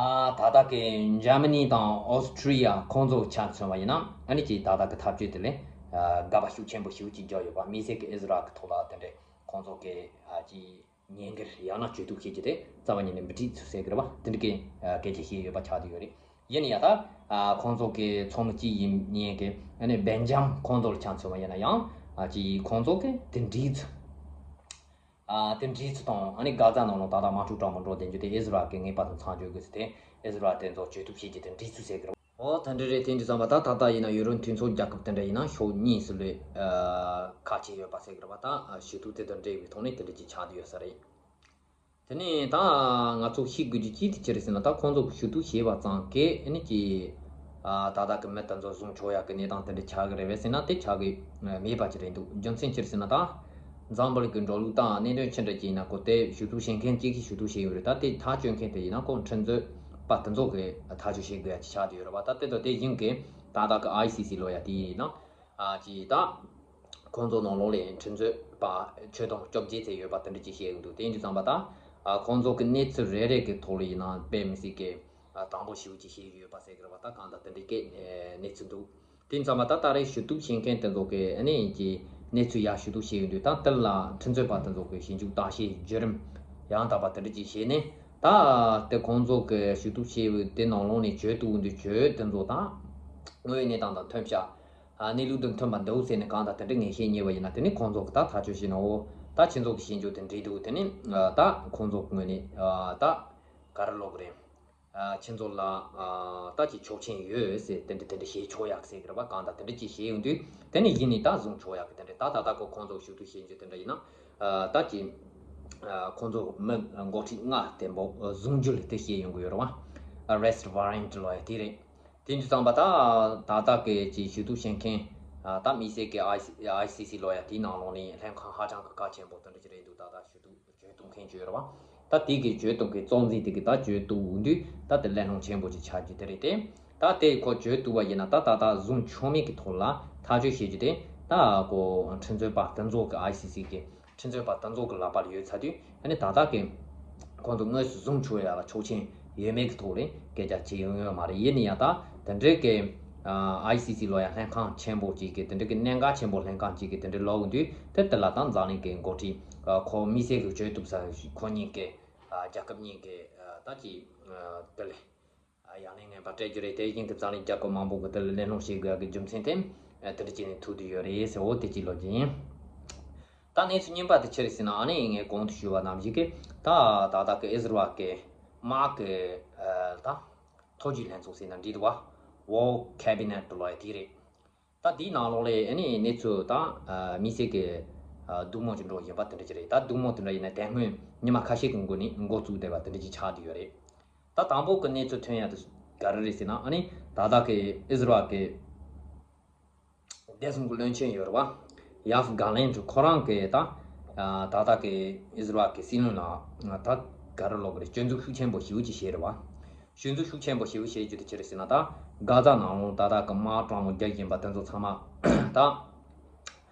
ཨ་ད་ལྟ་གི་འཇར་མ་ནི་དང་ཨོ་སི་ཀྲི་ཡ་ཁོང་ཚོ་ཆ་མཚོན་པ་ཡིན་ན་ཨ་ནི་ཅིག་ད་ལྟ་གི་ཐག་གཅོད་དེ་ལས་ཨ་དགག་པ་ཤུགས་ཆེན་པོ་ཞེ་པོ་ཅིག་བརྒྱབ་ཡོད་པ། དམིགས་བསལ་གྱི་ཨི་ཟི་རལ་གི་ཐོག་ལ་དེ་འདྲས་ཁོང་ཚོ་གི་ཨ་ཅིག་ཉེན་ཁར་ཡང་ན་བྱེད་ཐུབ་བྱེད་ཀྱི་དེ་རྩ་བ་ཉིད་ནས་མི་འགྲིག་ཚུལ་ཟེར་གི་རེད་པ། དེ་འདྲ་གི་ཨ་སྐད་ཆ་བཤད་ཡོད་པ་ཆགས་བསྡད་ཡོད་རེད། ཡིན་ཡང་ད་ཨ་ཁོང་ཚོ་གི་ཚོགས་མི་གཅིག་ཡིན་ཡིན་གི་ཨ་ནི་སྦེལ་ཇམ་ཁོང་ཚོ་ལ་ཆ་མཚོན་པ་ཡིན་ན་ཡང་ཨ་ཅིག་ཁོང་ཚོ་གི་དེ་འགྲིག་ཚུལ། ཨ་དེ་འགྲིག་ཚུལ་དང་ཨ་ནི་གྷ་ཛ་ནང་ལོགས་ད་ལྟ་དམག་འཁྲུག་དྲག་པོ་འགྲོ་བསྡད་རྒྱུ་དེ་ཨི་ཟི་རལ་གྱིས་ངེས་པར་དུ་མཚམས་འཇོག་དགོས་ཟེར་ཏེ་ཨི་ཟི་རལ་དེ་ཚོ་བྱེད་ཐུབ་བྱེད་རྒྱུ་དེ་འགྲིག་ཚུལ་ཟེར་གི་རེད། འོ་དེ་འདྲ་རེད། དེ་འདྲ་བསམ་པ་ད་ད་ལྟ་ཡིན་ན་ཡུ་རོབ་མཐུན་ཚོགས་རྒྱལ་ཁབ་དེ་འདྲ་ཡིན་ན་ཕྱོགས་གཉིས་སུ་ལས་ཨ་ཁ་ཆེ་ཡོད་པ་ཟེར་གི་རེད་པ། ད་ཞུ་གཏུག་དེ་དང་འབྲེལ་བའི་ཐོག་ནས་དེ་འདྲ་ཅིག་ཆགས་བསྡད་ཡོད་ས་རེད། དེ་ནས་ད་ང་ཚོ་ཤེས་དགོས་རྒྱུ་ཅིག་དེ་ཅི་རེད་ཟེར་ན། ད་ཁོང་ཚོ་གིས་ཞུ་གཏུག་བྱས་པ་ཙང་གས་ཨ་ནི་ཅིག་ཨ་ད་ལྟ་གི་མི་དེ་ཚོ་བཟུང་ཆོག་ཡག་གི་གནས་སྟངས་དེ་འདྲ་ཆགས་ཀྱི་རེད་པས་ཟེར་ན་དེ་ཆགས་ཀྱི་མེད་པ་ཅིག་རེད་འདུག་རྒྱུ་མཚན་ཅི་རེད་ཟེར་ན་ད་འཛམ་བུ་གླིང་གི་འགྲོ་ལུགས་དང་གནད་དོན་ཅི་འདྲ་ཅིག་ཡིན་ན་ཁོ་དེ་ཞུ་གཏུག་བྱེད་མཁན་གཅིག་གིས་ཞུ་གཏུག་བྱས་ཡོད་རེད། ད་དེ་ཐག་གཅོད་མཁན་དེ་ཡིན་ན་ཁོ་འཕྲིན་མཛོད་པ་དེ་ཚོ་གིས་ཐག་གཅོད་བྱེད་དགོས་ཡ་ཅིག་ཆགས་བསྡད་ཡོད་རེད་པ། ད་དེ་དང་དེ་བཞིན་གྱི་ད་ལྟ་གི་ཨའི་སི་སི་ལབ་ཡ་དེ་ཡིན་ན། ཨ་ཅིག་ད་ཁོང་ཚོ་ནང་ལོགས་ལ་འཕྲིན་མཛོད་པ་ཁྱོན་བསྡོམས་བཅོ་བརྒྱད་ཙམ་ཡོད་པ་དེ་འདྲ་ཅིག་བཤད་ཀྱི་འདུག་དེ་ཡིན་དུས་ཙམ་པ་ད་ཨ་ཁོང་ཚོ་གི་གནས་ཚུལ་རེ་རེ་གི་ཐོག་ལ་ཡིན་ན་དཔེ་མི་སྲིད་ཀྱི་ཨ་དང་པོ་ཞེ་པོ་ཅིག་བཤད་ཀྱི་ཡོད་པ་ཟེར་གི་རེད་པ། ད་གང་ལྟར་དེ་འདྲའི་སྐད་གནས་ཚུལ་འདུག་དེ་ཡིན་ཙམ་པ་ད་ད་རེས་ཞུ་གཏུག་བྱེད་མཁན་དེ་ཚོ་གི་ཨ་ནི་ཀྱི་གནས་ཚུལ་ཡར་ཞུ་གཏུག་བྱས་ཡོང་དུས་ད་དེ་ལ་འཕྲིན་མཛོད་པ་དེ་ཚོ་གི་ཞིབ་འཇུག་བརྟག་དཔྱད་བརྒྱུད་རིམ་ཡང་དག་པ་དེ་འདྲ་ཅིག་བྱས་ནས་ད་དེ་ཁོང་ཚོ་གི་ཞུ་གཏུག་བྱས་པའི་དེ་ནང་ལོགས་ནས་བྱོས་བཏུབ་འདུག་བྱོས་དེ་ཚོ་དང་དངོས་ཡོད་གནས་སྟངས་དང་མཐུན་པ། ཨ་གནས་ལུགས་དང་མཐུན་པ་འདུག་ཟེར་ནས་གང་ལྟར་དེ་འདྲ་ངེས་ཤེས་རྙེད་པ་ཡིན་ན་དེ་ནི་ཁོང་ཚོ་གི་ད་ཐག་གཅོད་བྱས་ན་འོ་ ད་ཁྱེད་ཚོ་གི་ཤེས་རྒྱུ་དེ་འདྲ་འདུག་དེ་ནི་ད་ཁོང་ཚོ་ངོས་ནས་ད་ག་རེ་ལབ་དགོས་རེད། ཁྱེད་ཚོ་ལ་ད་ཅིག་ཆོག་མཆན་ཡོད་ཟེར་དེ་འདྲ་དེ་འདྲ་བྱེད་ཆོག་ཡག་ཟེར་གི་རེད་པ། གང་ལྟར་དེ་འདྲ་ཅིག་བྱས་ཡོང་དུས་དེ་ནི་ཡིན་ནི་ད་བཟུང་ཆོག་ཡག་གི་དེ་འདྲ། ད་ད་ལྟ་ཁོ་ཁོང་ཚོ་ཞུ་གཏུག་བྱེད་རྒྱུ་དེ་འདྲ་ཡིན་ན་ད་ཅིག་ཁོང་ཚོ་མི་འགོ་ཁྲིད་ལྔ་དེ་འབོ་བཟུང་རྒྱུ་དེ་བྱས་ཡོང་གི་ཡོད་རེད་པ། Arrest warrant ལབ་ཡག་དེ་རེད། དེ་འདྲ་ཙང་པ་ད་ད་ལྟ་གི་ཅིག་ཞུ་གཏུག་བྱེད་མཁན་ད་དམིགས་བསལ་གི་ཨའི་སི་སི་ལབ་ཡག་དེའི་ནང་ལོགས་ནས་ལྷན་ཁང་ཧ་ཅང་གི་གལ་ཆེན་པོ་དེ་འདྲ་ཅིག་རེད་འདུག་ད་ལྟ་ཞུ་གཏུག་བརྗོད་གཏུག་མཁན་ཅིག་ཡོད་རེད་པ། ད་དེ་གི་བརྗོད་གཏུག་གི་གཙོ་འཛིན་དེ་གི་ད་བརྗོད་གཏུག་འོང་དུས་ད་དེ་གླེང་སློང་ཆེན་པོ་ཅིག་ཆགས་རྒྱུ་དེ་རེད་དེ། ད་དེ་ཁོ་བརྗོད་གཏུག་པ་ཡིན་ན་ད་ད་ལྟ་བཟུང་ཆོག་མེད་ཀྱི་ཐོག་ལ་ཐག་གཅོད་བྱེད་རྒྱུ་དེ་ད་ཁོ་ཁྲིམས་རྩོད་པ་དེ་ཚོ་གི་ཨའི་སི་སི་གི་ཁྲིམས་རྩོད་པ་དེ་ཚོ་གི་ལག་པ་ལ་ཡོད་ཚར་དུས་ཨ་ནི་ད་ལྟ་གི་ཁོང་ཚོ་དངོས་སུ་བཟུང་ཆོག་ཡག་ལ་ཆོག་མཆན་ཡོད་མེད་ཀྱི་ཐོག་ལ་སྐད་ཆ་བྱེད་ཡོང་ཡོད་མ་རེད། ཡིན་ན་ཡང་ད་དེ་འདྲའི་གི་ཨའི་སི་སི་ལབ་ཡག་ལྷན་ཁང་ཆེན་པོ་ཅིག་གི་དེ་འདྲའི་གི་གནད་འགག་ཆེན་པོ་ལྷན་ཁང་ཅིག་གི་དེ་འདྲའི་ལབ་ཡོང་དུས་དེ་དེ་ལ་ད་འཛམ་གླིང་གི་འགོ་ཁྲིད་ཁོ་དམིགས་བསལ་གྱི་བརྗོད་གཏུག་ས་ཁོ་གཉིས་ཀྱི་རྒྱལ་ཁབ་གཉིས་ཀྱི་ད་ཅིག་དེ་ལས་ཡ་ལན་ངན་པ་སྤྲད་རྒྱུ་རེད། དེ་བཞིན་གྱི་འཛམ་གླིང་རྒྱལ་ཁབ་མང་པོ་གི་དེ་ལ་གླེང་སློང་བྱེད་དགོས་ཡག་གི་རྒྱུ་མཚན་དེ་དེ་འདྲ་བྱས་ནས་ཐུག་བསྡད་ཡོད་རེད་ཟེར། འོ་དེ་གཅིག་ལབ་རྒྱུ་ཡིན། ད་གནས་ཚུལ་གཉིས་པ་དེ་ཅི་རེད་ཟེར་ན་ཨ་ནི་ངས་གོང་དུ་ཞུས་པ་ནང་བཞིན་གི་ད་ད་ལྟ་གི་ཨིས་ར་ཨེལ་གི་དམག་གི་ད་མཐོ་རྒྱུགས་ལྷན་ཚོགས་ཟེར་ན་འགྲིག་འདུག་པ། War Cabinet ལབ་ཡག་དེ་རེད། ད་དེའི་ནང་ལོགས་ལ་ཨ་ནི་གནས་ཚུལ་ད་དམིགས་བསལ་གྱི་སྡུག་དམོད་ཅིག་འགྲོ་བཞིན་པ་དེ་འདྲ་ཅིག་རེད། ད་སྡུག་དམོད་དེ་འདྲ་ཡིན་ན་དེ་སྔོན་ཉི་མ་ཁ་ཤས་ཀྱི་འགོ་ནས་འགོ་བཙུགས་བསྡད་པ་དེ་འདྲ་ཅིག་ཆགས་བསྡད་ཡོད་རེད། ད་དང་པོ་གི་གནས་ཚུལ་ཐོན་ཡག་དེ་ག་རེ་རེད་ཟེར་ན་ཨ་ནི་ད་ལྟ་གི་ཨིས་ར་ཨེལ་གི་བདེ་སྲུང་གི་བློན་ཆེན་ཡོད་རེད་པ། ཡབ་གྷ་ལན་ཊི་ཁོ་རང་གིས་ད་ད་ལྟ་གི་ཨིས་ར་ཨེལ་གི་སྲིད་བློན་ལ་ད་ག་རེ་ལབ་དགོས་རེད། སྐྱོན་འཛུགས་ཤུགས་ཆེན་པོ་ཞེ་པོ་ཅིག་བྱས་རེད་པ། སྐྱོན་འཛུགས་ཤུགས་ཆེན་པོ་ཞེ་པོ་བྱེད་རྒྱུ་དེ་ཅི་རེད་ཟེར་ན་ད་གྷ་ཛ་ནང་ལོགས་ད་ལྟ་གི་དམག་དྲག་མོ་རྒྱག་བཞིན་པ་དེ་ཚོ་ཚང་མ་ད་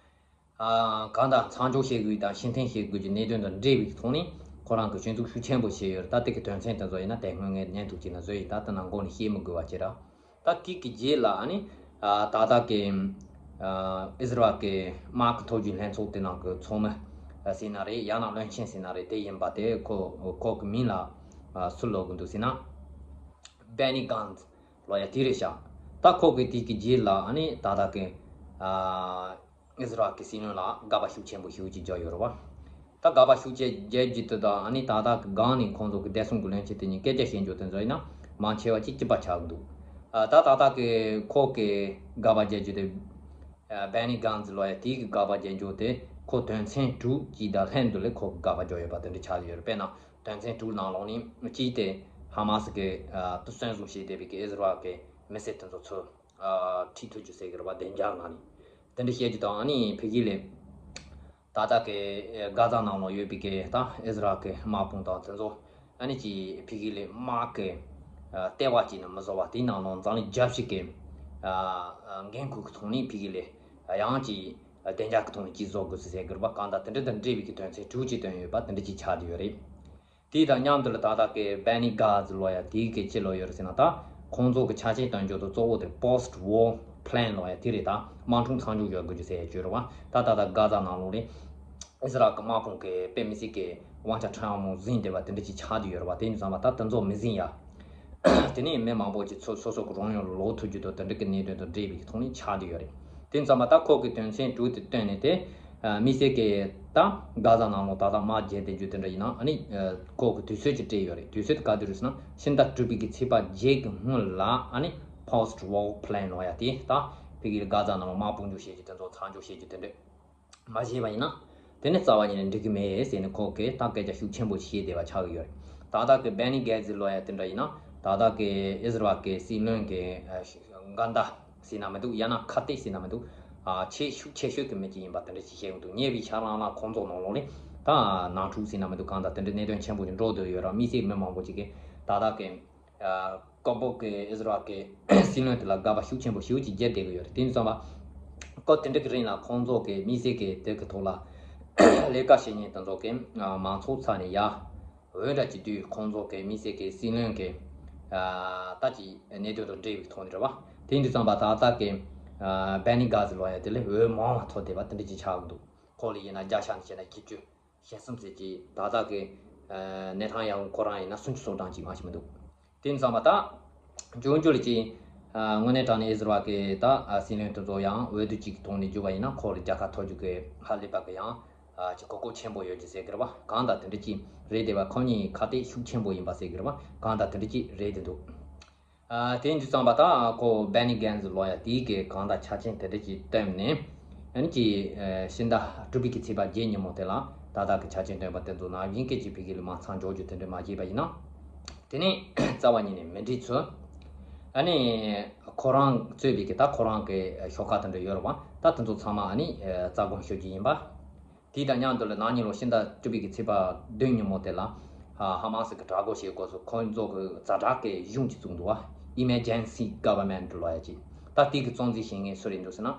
གང་ལྟར་མཚམས་འཇོག་བྱེད་དགོས་དང་ཕྱིར་འཐེན་བྱེད་དགོས་ཀྱི་གནད་དོན་དང་འབྲེལ་བའི་ཐོག་ནས་ཁོ་རང་གི་སྐྱོན་འཛུགས་ཤུགས་ཆེན་པོ་བྱས་ཡོད་རེད། ད་དེ་གི་དོན་ཚན་དེ་ཚོ་ཡིན་ན་དེ་སྔོན་ངས་ཉན་ཐུབ་ཀྱི་ན་བཟོས་ཡིན། ད་དེ་ནང་འགོ་ནས་བཤད་མི་དགོས་པ་བྱེད་ར། ད་དེ་གི་རྗེས་ལ་ཨ་ནི་ད་ལྟ་གི་ཨིས་ར་ཨེལ་གི་དམག་གི་མཐོ་རྒྱུགས་ལྷན་ཚོགས་དེ་ནང་གི་ཚོགས་མི་ཟེར་ན་རེད། ཡང་ན་བློན་ཆེན་ཟེར་ན་རེད། དེ་ཡིན་པ་དེ་ཁོ་ཁོ་གི་མིང་ལ་སུ་ལབ་གི་འདུག་ཟེར་ན་Benny Gantz ལབ་ཡག་དེ་རེད་ཤག་ད་ཁོ་གི་དེ་གི་རྗེས་ལ་ཨ་ནི་ད་ལྟ་གི་ཨིས་ར་ཨེལ་གི་སྲིད་བློན་ལ་དགག་པ་ཤུགས་ཆེན་པོ་ཞེ་པོ་ཅིག་བརྒྱབ་ཡོད་རེད་པ། ད་དགག་པ་ཤུགས་ཆེ་བརྒྱབ་རྒྱུ་དེ་དང་ཨ་ནི་ད་ལྟ་གི་སྒང་ནས་ཁོང་ཚོ་གི་བདེ་སྲུང་གི་བློན་ཆེན་དེ་གཉིས་སྐད་ཆ་བཤད་རྒྱུ་དེ་ཚོ་ཡིན་ན་མང་ཆེ་བ་ཅིག་གཅིག་པ་ཆགས་ཀྱི་འདུག་ཨ་ད་ད་ལྟ་གི་ཁོ་གི་དགག་པ་རྒྱག་རྒྱུ་དེ་ཨ་Benny Gantz ལབ་ཡག་དེ་གི་དགག་པ་རྒྱག་རྒྱུ་དེ་ཁོ་དོན་ཚན་དྲུག་ཅིག་དང་ལྷན་དུ་ལས་ཁོ་གི་དགག་པ་རྒྱག་ཡོད་པ་དེ་འདྲ་ཆགས་ཡོད་རེད། དཔེར་ན་དོན་ཚན་དྲུག་ནང་ལོགས་ནས་གཅིག་དེ་ཧ་མ་སི་གི་ཨ་དུ་གསོན་བཟུང་བྱས་བསྡད་པའི་གི་ཨིས་ར་ཨེལ་གི་མི་སེར་དེ་ཚོ་ཚུར་ཨ་ཁྲིད་ཐུབ་རྒྱུ་ཟེར་གི་རེད་པ། བདེ་འཇགས་ངང་ནས་དེ་འདྲ་བཤད་རྒྱུ་དང་ཨ་ནི་ཕ་གི་ལས་ད་ལྟ་གི་གྷ་ཛ་ནང་ལོགས་ཡོད་པའི་གི་ད་ཨིས་ར་ཨེལ་གི་དམག་དཔུང་དང་དེ་ཚོ་ཨ་ནི་ཅིག་ཕ་གི་ལས་དམག་གི་ཨ་ལྟེ་བ་ཅིག་ནི་མི་བཟོ་བ་དེའི་ནང་ལོགས་འཛམ་གླིང་རྒྱལ་སྤྱི་གི་ཨ་འགན་ཁུར་གི་ཐོག་ནས་ཕ་གི་ལས་ཡང་ཅིག་བདེ་འཇགས་ཀྱི་ཐོག་ནས་ཅིག་བཟོ་དགོས་ཟེར་གི་རེད་པ། གང་ལྟར་དེ་འདྲ་དང་འབྲེལ་བའི་གི་དོན་ཚན་དྲུག་ཅིག་བཏོན་ཡོད་པ་དེ་འདྲ་ཅིག་ཆགས་བསྡད་ཡོད་རེད། དེ་དང་མཉམ་དུ་ལ་ད་ལྟ་གི་Benny Gantz ལབ་ཡག་དེའི་གི་ཅི་ལབ་ཡོད་རེད་ཟེར་ན་ད་ཁོང་ཚོ་གི་ཆ་རྐྱེན་གཏན་འཇགས་དང་གཙོ་བོ་དེ་post war plan ལབ་ཡག་དེ་རེད། ད་དམག་འཁྲུག་མཚམས་འཇོག་བྱ་དགོས་རྒྱུ་ཟེར་ཡག་བརྗོད་རེད་པ། ད་ད་ལྟ་གྷ་ཛ་ནང་ལོགས་ལས་ཨིས་ར་ཨེལ་གི་དམག་དཔུང་གི་དཔེ་མི་སྲིད་གི་དབང་ཆ་ཕྲ་མོ་ཟིན་བསྡད་པ་དེ་འདྲ་ཅིག་ཆགས་བསྡད་ཡོད་རེད་པ། དེ་ཡིན་ཙང་མ་ད་དེ་ཚོ་མི་ཟིན་ཡ། དེ་ནས་མི་མང་པོ་ཅིག་ཚོ་སོ་སོ་གི་རང་ཡུལ་ལ་ལོག་ཐུབ་རྒྱུ་དང་དེ་འདྲ་གི་གནད་དོན་དང་འབྲེལ་བའི་ཐོག་ནས་ཆགས་བསྡད་ཡོད་རེད། དེ་ཙམ་པ་ད་ཁོ་གི་དོན་ཚན་དྲུག་དེ་བཏོན་ནས་དེ་དམིགས་བསལ་གྱི་ད་གྷ་ཛ་ནང་ལོགས་ད་ལྟ་དམག་རྒྱག་བསྡད་རྒྱུ་དེ་འདྲ་ཡིན་ན་ཨ་ནི་ཁོ་གི་དུས་ཚོད་ཅིག་སྤྲད་ཡོད་རེད། དུས་ཚོད་དེ་ག་དུས་རེད་ཟེར་ན་ཕྱི་ཟླ་དྲུག་པའི་གི་ཚེས་པ་བརྒྱད་ཀྱི་སྔོན་ལ་ཨ་ནི་post war plan ལབ་ཡག་དེ་ད་ཕ་གིར་གྷ་ཛ་ནང་ལོགས་དམག་དཔུང་འཇུག་བྱེད་རྒྱུ་དེ་ཚོ་མཚམས་འཇོག་བྱེད་རྒྱུ་དེ་འདྲ། མ་བྱས་པ་ཡིན་ན། དེ་ནི་རྩ་བ་ཉིད་ནས་འགྲིག་གི་མེད་ཟེར་ནས་ཁོ་གིས་ད་སྐད་ཆ་ཤུགས་ཆེན་པོ་བཤད་བསྡད་པ་ཆགས་ཀྱི་ཡོད་རེད། ད་ལྟ་གི་Benny Gantz ལབ་ཡག་དེ་འདྲ་ཡིན་ན་ད་ལྟ་གི་ཨིས་ར་ཨེལ་གི་སྲིད་བློན་གི་འགལ་ཟླ་ཟེར་ན་མི་འདུག་ཡང་ན་ཁ་གཏད་ཟེར་ན་མི་འདུག་ཨ་ཆེས་ཤུགས་ཆེ་ཤོས་ཀྱི་མི་ཅིག་ཡིན་པ་དེ་འདྲ་ཅིག་བཤད་ཀྱི་འདུག་ཉེ་བའི་ཆར་རང་ལ་ཁོང་ཚོ་ནང་ལོགས་ནས་ད་ནང་འཁྲུག་ཟེར་ན་མི་འདུག་གང་ལྟར་དེ་འདྲའི་གནད་དོན་ཆེན་པོ་ཅིག་འགྲོ་བསྡད་ཡོད་ར། དམིགས་བསལ་མི་མང་པོ་ཅིག་གིས་ད་ལྟ་གི་སྐོར་པོ་གི་ཨིས་ར་ཨེལ་གི་སྲིད་བློན་དེ་ལ་དགག་པ་ཤུགས་ཆེན་པོ་ཞེ་པོ་ཅིག་བརྒྱབ་བསྡད་ཀྱི་ཡོད་རེད། དེ་ཡིན་ཙང་བ། སྐབས་དེ་འདྲ་གི་རིང་ལ་ཁོང་ཚོ་གི་དམིགས་བསལ་གི་དེ་གི་ཐོག་ལ་ལས་ཀ་བྱེད་མཁན་དེ་ཚོ་གི་མང་ཚོགས་ཚ་ནས་ཡ། འོས་འདྲ་བྱེད་དུས་ཁོང་ཚོ་གི་དམིགས་བསལ་གི་སྲིད་བློན་གི་ད་ཅི་གནད་དོན་དང་འབྲེལ་བའི་ཐོག་ནས་རེད་བ། དེ་ཡིན་དུས་ཙམ་པ་ད་ལྟ་གི་Benny Gantz ལབ་ཡག་དེ་ལས་འོས་མང་བ་ཐོབ་བསྡད་པ་དེ་འདྲ་ཅིག་ཆགས་ཀྱི་འདུག་ཁོ་ལ་ཡིན་ན་བརྒྱ་ཆ་ནས་བཤད་ན་བཞི་བཅུ། ཞེ་གསུམ་ཟེར་གྱི་ད་ལྟ་གི་ནེ་ཐན་ཡ་ཧུ་ཁོ་རང་ཡིན་ན་སུམ་ཅུ་སོ་གྲངས་ཅིག་མ་ཞིག་མི་འདུག་དེ་ཙམ་པ་ད་འབྱུང་འགྱུར་གྱི་དངོས་གནས་དྲང་གནས་ཨིས་ར་ཨེལ་གི་ད་སྲིད་བློན་དེ་ཚོ་ཡང་འོས་བསྡུ་གཅིག་གི་ཐོག་ནས་བསྒྱུར་བ་ཡིན་ན་ཁོ་ལ་རྒྱལ་ཁ་ཐོབ་རྒྱུ་གི་ཧ་ལས་པ་གི་ཡང་ ཨ་ཅིག་གོ་སྐབས་ཆེན་པོ་ཡོད་ཀྱི་ཟེར་གི་རེད་བ། གང་ལྟར་དེ་འདྲ་ཅིག་རེད་དེ་བ། ཁོ་གཉིས་ཁ་གཏད་ཤུགས་ཆེན་པོ་ཡིན་པ་ཟེར་གི་རེད་བ། གང་ལྟར་དེ་འདྲ་ཅིག་རེད་དེ་འདུག་ཨ་དེ་འདྲ་ཙང་པ་ད་ཁོ་Benny Gantz ལོ་ཡ་དེའི་གི་གང་ལྟར་ཆ་རྐྱེན་དེ་འདྲ་ཅིག་བཏོན་ནས། ཨ་ནི་ཅིག་ཨ་ཕྱི་ཟླ་དྲུག་པའི་གི་ཚེས་པ་བརྒྱད་ཉིན་མོ་དེ་ལ་ད་ལྟ་གི་ཆ་རྐྱེན་བཏོན་པ་དེ་ཚོ་ནང་བཞིན་སྐད་ཅིག་ཕ་གི་ལ་མ་ཚང་འཇོག་རྒྱུ་དེ་འདྲ་མ་བྱས་པ་ཡིན་ན། དེ་ནས་རྩ་བ་ཉིད་ནས་མི་འགྲིག་ཚུལ། ཨ་ནི་ཁོ་རང་གཙོས་པའི་གི་ད་ཁོ་རང་གི་ཤོག་ཁག་དེ་འདྲ་ཡོད་རེད་བ། ད་དེ་ཚོ་ཚང་མ་ཨ་ནི་རྩ་དགོངས་ཞུ་རྒྱུ་ཡིན་པ། དེ་དང་མཉམ་དུ་ལ་ན་ནིང་ལོ་ཕྱི་ཟླ་དྲུག་པའི་གི་ཚེས་པ་བདུན་ཉིན་མོ་དེ་ལ་ཧ་མ་སི་གི་དྲག་རྒོལ་བྱེད་སྐབས་སུ་ཁོང་ཚོ་གི་ཛ་དྲག་གི་གཞུང་ཅིག་བཙུགས་འདུག་བ། Emergency Government ལོ་ཡ་ཅིག་ད་དེ་གི་གཙོ་འཛིན་བྱེད་མཁན་སུ་རེད་འདུག་ཟེར་ན།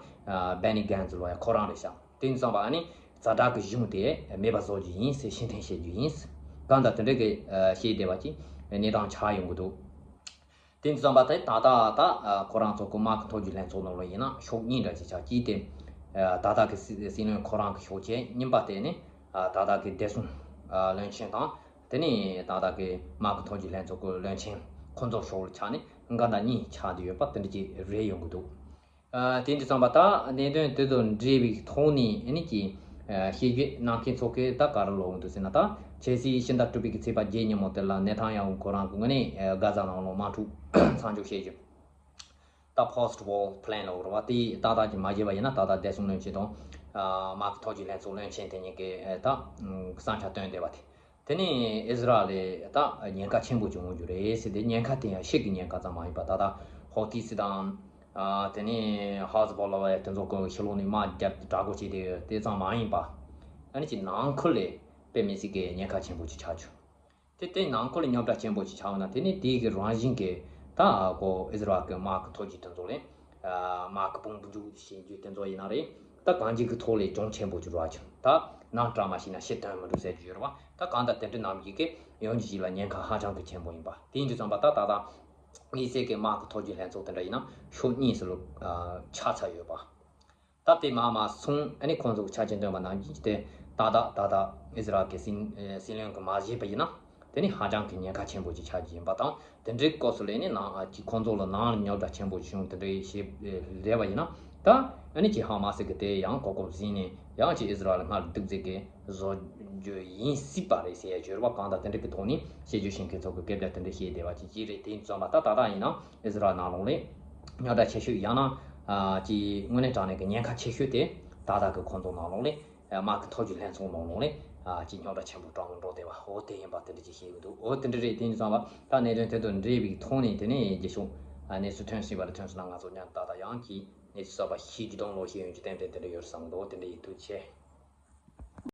Benny Gantz ལོ་ཡ་ཁོ་རང་རེད་ཤག་དེ་ཙང་པ་ཨ་ནི་ཛ་དྲག་གི་གཞུང་དེ་མེད་པ་བཟོ་རྒྱུ་ཡིན་ཟེར་ཕྱིར་འཐེན་བྱེད་རྒྱུ་ཡིན། གང་ལྟར་དེ་འདྲ་གི་བྱས་བསྡད་པ་ཅིག་གནས་སྟངས་ཆགས་ཡོང་གི་འདུག་དེ་ཙང་པ་དེ་ད་ལྟ་ད་ཁོ་རང་ཚོ་གི་དམག་གི་མཐོ་རྒྱུགས་ལྷན་ཚོགས་ནང་ལ་ཡིན་ན་ཕྱོགས་གཉིས་འདྲ་ཅིག་ཆགས་ཀྱིས་ཏེ། ད་ལྟ་གི་སྲིད་སྲིད་བློན་ཁོ་རང་གི་ཕྱོགས་ཀྱི་གཉིས་པ་དེ་ནི་ད་ལྟ་གི་བདེ་སྲུང་བློན་ཆེན་དང་། དེ་ནི་ད་ལྟ་གི་དམག་གི་མཐོ་རྒྱུགས་ལྷན་ཚོགས་ཀྱི་བློན་ཆེན་ཁོ་ཚོ་ཕྱོགས་ལ་ཆགས་ནས་འགལ་ཟླ་གཉིས་ཆགས་བསྡད་ཡོད་པ་དེ་འདྲ་ཅིག་རེད་ཡོང་གི་འདུག་དེ་འདྲ་ཙང་པ་ད་གནད་དོན་དེ་དང་འབྲེལ་བའི་ཐོག་ནས་ཨ་ནི་ཀྱི་བཤད་རྒྱུ་གནང་མཁན་ཚོ་གིས་ད་ག་རེ་ལབ་འདུག་ཟེར་ན། ད་ཁ་སང་ཕྱི་ཟླ་དྲུག་པའི་གི་ཚེས་པ་བརྒྱད་ཉིན་མོ་དེ་ལ་ནེ་ཐན་ཡ་ཧུ་ཁོ་རང་གི་ངོས་ནས་གྷ་ཛ་ནང་ལ་དམག་འཁྲུག་མཚམས་འཇོག་བྱེད་རྒྱུ། ད་Post War Plan ལབ་རེད་བ། དེ་ཏག་ཏག་ཅིག་མ་བྱས་པ་ཡིན་ན་ད་ལྟ་བདེ་སྲུང་བློན་ཆེན་དང་དམག་གི་མཐོ་རྒྱུགས་ལྷན་ཚོགས་བློན་ཆེན་དེ་གཉིས་ཀྱིས་ད་བསམ་འཆར་བཏོན་བསྡད་པ་དེ། དེ་ནས་ཨི་ཟི་རལ་ལ་ད་ཉེན་ཁ་ཆེན་པོ་ཅིག་འོང་རྒྱུ་རེད་ཟེར་ཏེ། ཉེན་ཁ་དེ་ཡང་ཕྱི་གི་ཉེན་ཁ་ཙམ་མ་ཡིན་པ། ད་ལྟ་ཧོ་ཏི་སི་དང་། དེ་ནས་ཧ་ཟི་བྷོ་ལ་བ་ཡ་དེ་ཚོ་གི་ཕྱི་ལོགས་ནས་དམག་རྒྱབ་དྲག་རྒོལ་བྱས་ཏེ་དེ་ཙམ་མ་ཡིན་པ། ཨ་ནི་ཅིག་ནང་ཁུལ་ལ་དཔེ་མི་སྲིད་ཀྱི་ཉེན་ཁ་ཆེན་པོ་ཅིག་ཆགས་བྱུང་། དེ་དེ་ནང་ཁུལ་ལ་རྙོག་དྲ་ཆེན་པོ་ཅིག་ཆགས་ཡོང་ན། དེ་ནི་དེའི་གི་རང་བཞིན་གྱི་ད་ཁོ་ཨི་ཟི་རལ་གྱི་དམག་གི་མཐོ་རྒྱུགས་དེ་ཚོ་ལ་དམག་གི་དཔུང་འཇུག་བྱེད་རྒྱུ་དེ་ཚོ་ཡིན་ན་རེད། ད་གང་ཅིའི་གི་ཐོག་ལ་གྱོང་ཆེན་པོ་ཅིག་འགྲོ་བྱུང་། ད་ནང་བཀྲ་མ་ཤིས་ན་ཕྱི་དོན་མི་འགྲུབ་ཟེར་རྒྱུ་ཡོད་རེད་བ། ད་གང་ལྟར་དེ་འདྲ་ནང་བཞིན་གྱི་ཡོང་རྒྱུ་ཞིག་ལ་ཉེན་ཁ་ཧ་ཅང་གི་ཆེན་པོ་ཡིན་པ། དེ་ཡིན་དུས་ཙམ་པ་ད་ད་ད་དམིགས་བསལ་གྱི་དམག་གི་མཐོ་རྒྱུགས་ལྷན་ཚོགས་དེ་འདྲ་ཡིན་ན་ཕྱོགས་གཉིས་སུ་ལ་ཆགས་ཚར་ཡོད་པ། ད་དེ་མ་མ་སོང་ཨ་ནི་ཁོང་ཚོ་གི་ཆ་རྐྱེན་བཏོན་པ་ནང་བཞིན་དེ་ཏག་ཏག་ཏག་ཏག་ཨི་ཟི་རལ་གྱི་སྲིད་སྲིད་བློན་གྱིས་མ་བཞེས་པ་ཡིན་ན། དེ་ནི་ཧ་ཅང་གི་ཉེན་ཁ་ཆེན་པོ་ཅིག་ཆགས་ཀྱི་ཡིན་པ་དང་། དེ་འདྲའི་སྐབས་སུ་ལ་ནི་ནང་ཨ་ཅིག་ཁོང་ཚོ་ལ་ནང་ལ་རྙོག་དྲ་ཆེན་པོ་བྱུང་། དེ་འདྲའི་ཞིག་རེད་པ་ཡིན་ན། ད་ཨ་ནི་ཅིག་ཧ་མ་སི་གི་དེ་ཡང་གོ་སྐབས་ཟིན་ནས་ཡང་ཅིག་ཨི་ཟི་རལ་སྔར་སྡུག་རྫས་ཀྱི་བཟོ་རྒྱུ་ཡིན་སྲིད་པ་རེད་ཟེར་ཡ་བརྗོད་པ། གང་ལྟར་དེ་འདྲ་གི་ཐོག་ནས་དཔྱད་བརྗོད་བྱེད་མཁན་ཚོ་གི་སྐད་ཆ་དེ་འདྲ་བཤད་བསྡད་པ་ཅིག་ཅིག་རེད། དེ་ཡིན་ཙང་མ་ད་ད་ལྟ་ཡིན་ན་ཨི་ཟི་རལ་ནང་ལོགས་ལ་རྙོག་དྲ་ཆེ་ཤོས། ཡང་ན་ཨ་ཅིག་དངོས་གནས་དྲང་གནས་ཀྱི་ཉེན་ཁ་ཆེ་ཤོས་དེ་ད་ལྟ་གི་ཁོང་ཚོ་ནང་ལོགས་ལ་དམག་གི་མཐོ་རྒྱུགས་ལྷན་ཚོགས་ནང་ལོགས་ལ་ཨ་ཅིག་རྙོག་དྲ་ཆེན་པོ་འགྲོ་འགྲོ་བསྡད་པ། འོ་དེ་ཡིན་པ་དེ་འདྲ་ཅིག་བཤད་ཀྱི་འདུག་འོ་དེ་འདྲ་རེད། དེ་ཡིན་ཙང་མ་ད་གནད་དོན་དེ་དང་འབྲེལ་བའི་ཐོག་ནས་དེ་ནས་རྗེས་ཕྱོགས་ཨ་གནས་ཚུལ་ཐོན་སྲིད་པ་ལ་ཐོན་སྲིད་ན་ང་ཚོ་ཉན་ཏག་ཏག་ཡང་གི་གནས་ཚུལ་གསར་པ་ཤེས་རྒྱུ་དང་ལོ་ཤེས་ཡོང་རྒྱུ་ཏན་ཏན་དེ་འདྲ་ཡོད་བསམ་འདུག་དེ་འདྲ་ཡིན། ཐུགས་རྗེ་ཆེ།